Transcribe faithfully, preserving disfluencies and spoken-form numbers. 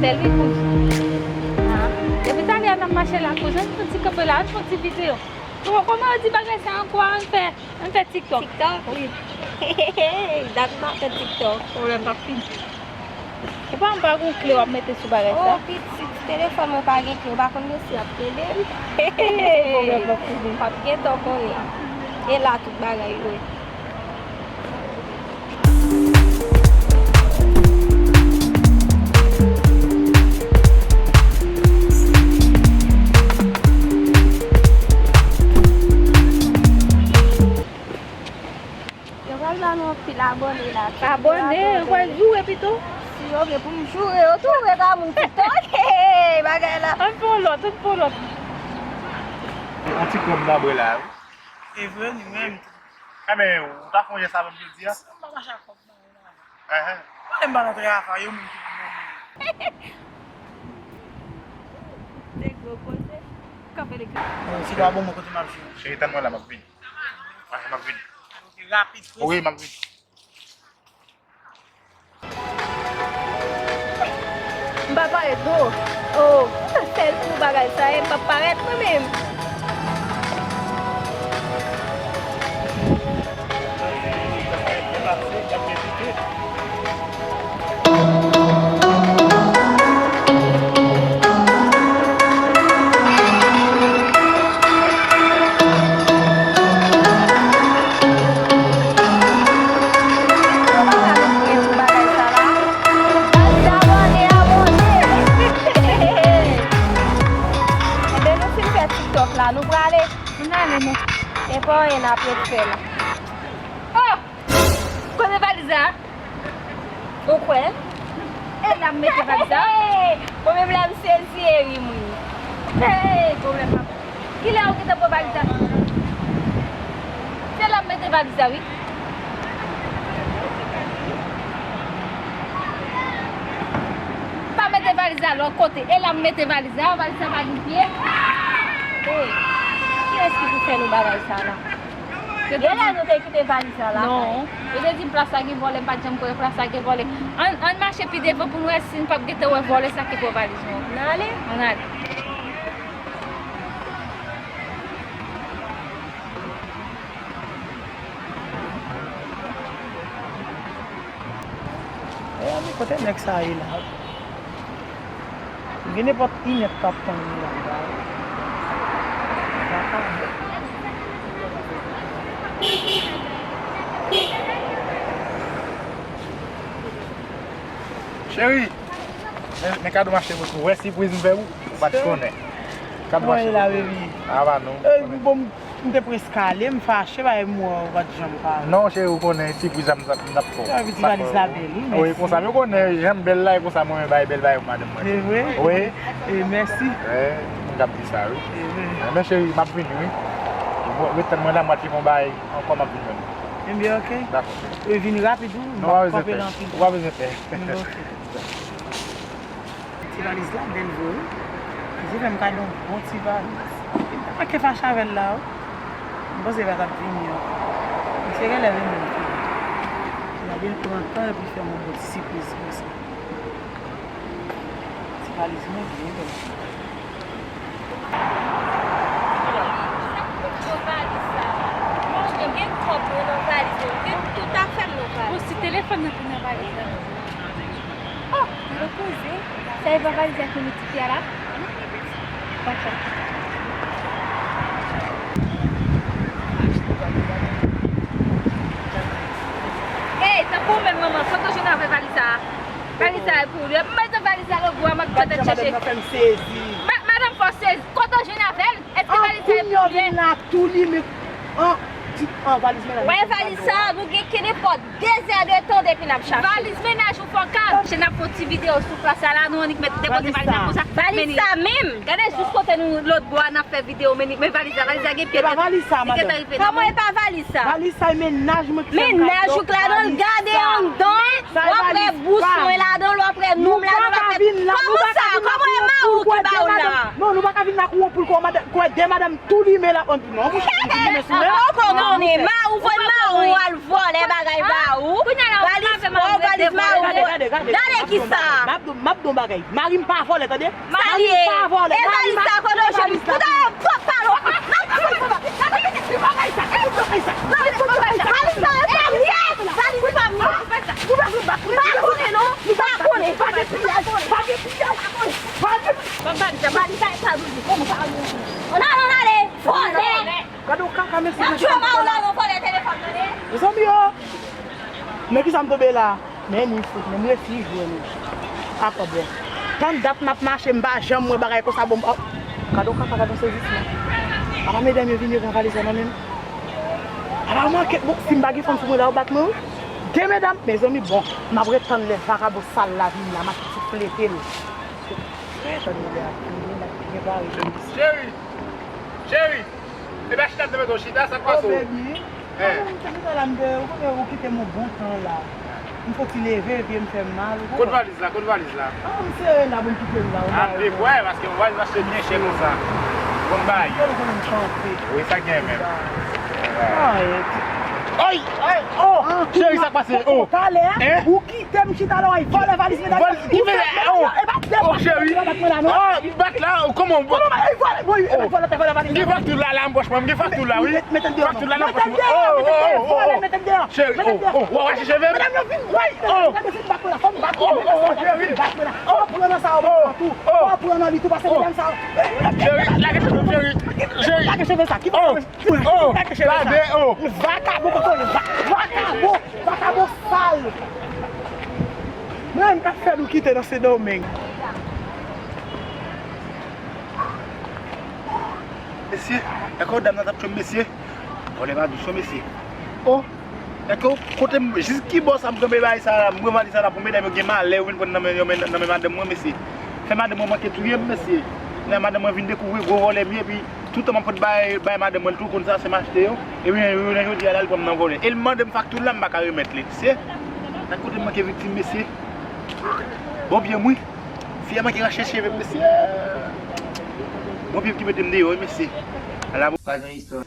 Bèl wi, kouz. Ah, depi talè a n ap mache la, kouz, ann fè yon ti kanpe la, ann fè yon ti videyo. Kòman yo di bagay sa ankò? Ann fè, ann fè TikTok. TikTok? Wi. Dat m pa fè TikTok. Pwoblèm p ap fini. Ou pa, m pa gon kle w ap mete sou bagay sa? Oh, pitit, telefòn mwen pa gen kle, ou pa konn si y ap rele m. Pwoblèm p ap fini. W ap gentan konnen. E la tout bagay yo ye. Yo pral ba nou anpil abòne la. Abòne, yo pral joure pito. Si yo vle pou m joure yo tou, yo ka moun TikTok. Bagay la. Ann fè yon lòt, ann fè yon lòt. Yon ti kòb m ta bwè la, wi. Se vre, ni menm tou. Enben, ou ta fè yon jès avè m jodi a? Si m pa mache ak kòb nan men la. Enhen. Mwen menm pa nan travay, yo menm ki pou ban mwen. Se gwo koze. Kanpe legliz. Bon, si pa bon, mwen kote m ap jwe. Cheri, tann mwen la, m ap vini. Mache, m ap vini. Ok, rapid, prese. Wi, m ap vini. M pa parèt, non. Oh, sèl pou bagay sa, e m p ap parèt mwen menm. Enben, nou fin fè TikTok la, nou prale. Nou ale, non. E pa anyen n ap ret fè la. Oh! Kote valiz la? Ou kwè? E la m mete valiz la. Hey! Mwen menm la m sezi e ri, mwen. Hey! Pwoblèm pa. Kilè ou gentan pran valiz la? Se la m mete valiz la, wi. Pa mete valiz la lòt kote. E la m mete valiz la, valiz la pa gen pye. Hey! Kiyès ki pou fè nou bagay sa la? Yo te di nou te kite valiz la lakay. Non. Yo te di m plas la gen vòlè, m pa t janm kwè plas la gen vòlè. Ann, ann mache pi devan pou n wè si n p ap gentan wè vòlè sa ki pran valiz nou an. N ale? Ann ale. Mezanmi, kote nèg sa ye la? Gen nenpòt inèt k ap tann li la. Cheri, men, men kado m achte pou ou. Wè sipriz m fè ou, ou pa t konnen. Kado m achte pou ou. Kòman ye la, baby? Ava non. Eh, bon, m te prèske ale, m fache, bagay m wè ou pa t janm pale. Non, cheri, ou konnen sipriz la m t ap, m t ap fè w. Sa vle di valiz la bèl, wi, mèsi. Wi, konsa, men ou konnen, jan m bèl la, e konsa mwen menm bay bèl bagay pou madanm mwen. Se vre? Wi. E mèsi. Wi, m t ap di sa, wi. E vre. Men cheri, m ap vini, wi. Bon, ret tann mwen la, m ap fè yon bagay ankò, m ap vin jwenn ou. Ebyen, oke. Dakò, cheri. Wi, vini rapid, wi. Non, ou pa bezwen pè. Ou pa bezwen pè. Oke. Ti valiz la bèl vre wi. Misye fè m kado yon bon ti valiz. Epi m pa manke fache avè l la wi. M panse pa t ap vini ankò. Misye genlè renmen m tou. Gade l pran tan epi fè m yon bon ti sipriz konsa. Ti valiz mwen byen bèl. Sa k poko valiz sa? Mwen gen kòb mwen nan valiz mwen, gen tout afè m nan valiz. Bon, si telefòn nan te nan valiz la. Oh, gade koze. Sa e pa valiz ak yon ti pye la? Bon, bon. Hey, tankou ou menm manman, kote w jwenn avè valiz sa? Valiz sa e pou ou. Depi m mete valiz sa nan bwa, m ap tèt chèche. Madanm nan fè m sezi. Ma-, madanm fò sezi. Kote w jwenn avè l? Èske valiz sa e pou ou? An, kounye a w vin la tou li, men, an, ti, an, valiz mennaj mwen. Wè valiz sa, nou gen kenenpòt de zè de tan depi n ap chache. Valiz mennaj ou fò kalm. Chè, n ap fè yon ti videyo sou plas sa la, nou annik mèt depoze valiz la konsa. Valiz sa menm. Gade jis kote nou lòt bò a, n ap fè videyo, men, men valiz la, valiz la gen pye. E pa valiz sa, madanm. Kòman e pa valiz sa? Valiz sa e mennaj mwen ki fè m kado. Mennaj ou k ladan l, gade anndan. W ap wè bous mwen ladan l, w ap wè non m ladan l, w ap wè. Kòman sa? Kòman e mari w Ki ba ou la? Non, nou pa ka vin la kou yon poul kou madanm, kou de madanm tou limen la. Non, mouche, tou limen sou men. Ou konnen, ma ou voye ma ou al vòlè bagay ba ou. Valiz, oh, valiz ma ou. Gade, gade, gade. Gade ki sa. M ap di w, m ap di w yon bagay. Mari m pa vòlè, tande? Mari m pa vòlè. E valiz sa kote w jwenn? Kote w pran palo? Valiz sa e pa m. Valiz pa m. Pa konnen non. Pa konnen. Pa gen piyaj. Pa gen piyaj. Pa gen Ann ale, ann ale, vòlè. Gade yon kaka mesye. Mezanmi, oh. Men kisa m tonbe la? Men ni fout, men m resi jwenn ou. Apa bon. Tann dat m ap mache, m pa janm wè bagay konsa bon. Oh. Gade yon kaka, gade yon sezisman. Apa medam yo vin yo pran valiz la nan men m? Apa manke, bon, si m pa gen fanm sou mwen la, yo bat mwen, wi. De medam, mezanmi, bon, m ap ret tann lè vakabon sal la vini la, m ap souflete l. Cheri, cheri, cheri, epa chita, te mete w chita, sa k pase w? Oh, baby. Eh. Mwen te la, m te, ou konnen ou kite m yon bon tan la. M foti leve, pye m fè m mal, ou konprann? Kot valiz la, kot valiz la? Ah, m sere la pou m kite l la, ou pa wè. Ap vle kwè, paske yon valiz achte byen chè konsa. Bon bay. Ou konnen m kanpe. Wi, sa gen menm. Ay, oh, cheri, sa k pase? Oh. Talè, ou kite m chita la, w al vòlè valiz medam yo. Valiz ki valiz? Oh, cheri. Oh, m bat la, oh, kòman w bat? Kòman, e vòlè, vòlè, vòlè, vòlè valiz. M gen fakti la, la, nan pòch mwen, m gen fakti la, wi. Mete m deyò. Fakti la nan pòch mwen. Oh, oh, oh, oh, oh. Cheri, oh, oh, w ap rache cheve m? Medam yo vin, wi. Oh. Gade si m bat mwen la, fò m bat mwen la, fò m bat mwen la. Fò m pran nan sa yo, tou. Fò m pran nan li tou, paske medam sa yo. Cheri, lage cheve m, cheri. Cheri. Lage cheve sa, ki Oh, gade, oh. Vakabon, kote w ye? Va-, vakabon, vakabon sal. Mwen menm k ap fè nou kite nan Sendomeng. Mesye, èske dam nan t ap tchwe m, mesye? Vòlè pa dous non, mesye. Oh, èske kote m, jis ki bò sa m kanpe bay sa la, m pran valiz sa la pou medam yo gen malè yo vin pran nan men, nan men, nan men madanm mwen, mesye. Fè madanm mwen manke touye m, mesye. Lè madanm mwen vin dekouvri gwo vòlè m ye, epi Tout tan m ap pot bay, bay madanm mwen, tou konn sa, se m achte yo. Epi, jounen jodi a la, li pran m nan vòlè. E l mande m fakti la, m pa ka remèt li. Se, nan kote m manke viktim, mesye. Bon pye m, wi. Fi a manke rache cheve m, mesye. Bon pye m ki mete m deyò, wi, mesye. Ala bon. Pa gen istwa.